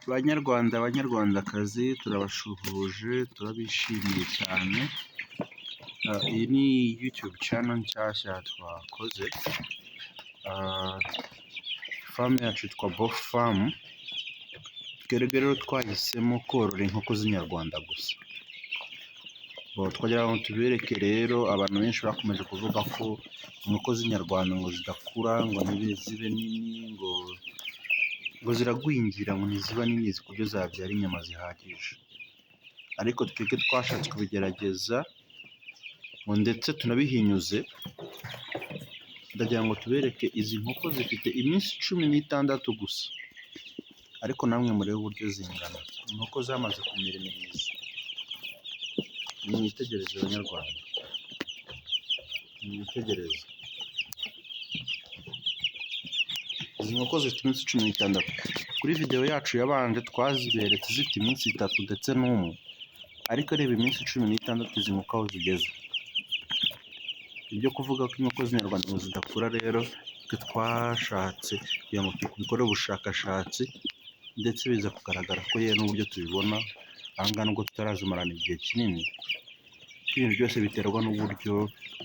Banyarwanda banyarwandakazi, turabashuhuje, turabishimiye cyane. Iyi ni YouTube channel nshyashya twakoze. Farm yacu yitwa Bofu Farm. Twebwe rero twahisemo korora inkoko z'inyarwanda gusa. Twagira ngo tubereke rero, abantu benshi bakomeje kuvuga ko inkoko z'inyarwanda ngo zidakura, ngo ntizibe nini, ngo ziragwingira, ngo ntiziba nini ku buryo zabyara inyama zihagije. Ariko twebwe twashatse kubigerageza ngo ndetse tunabihinyuze. Ndagira ngo tubereke izi nkoko zifite iminsi 16 gusa, ariko namwe murebe uburyo zingana. Inkoko zamaze kumera imirizo. Nimwitegereze banyarwanda, nimwitegereze. Izi nkoko zifite iminsi 16. Kuri videwo yacu yabanje twaziberetse zifite iminsi 3 ndetse n'umwe, ariko reba iminsi 16 izi nkoko aho zigeze. Ibyo kuvuga ko inkoko z'inyarwanda ngo zidakura rero, twe twashatse kugira ngo tubikore ubushakashatsi, ndetse biza kugaragara ko yewe n'uburyo tubibona aha ngaha, nubwo tutarazimarana igihe kinini, ibintu byose biterwa n'uburyo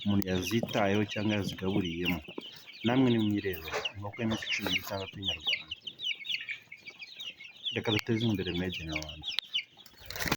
umuntu yazitayeho cyangwa yazigaburiyemo. Namwe nimwirebe inkoko y'iminsi 16 y'inyarwanda. Reka duteze imbere made in Rwanda.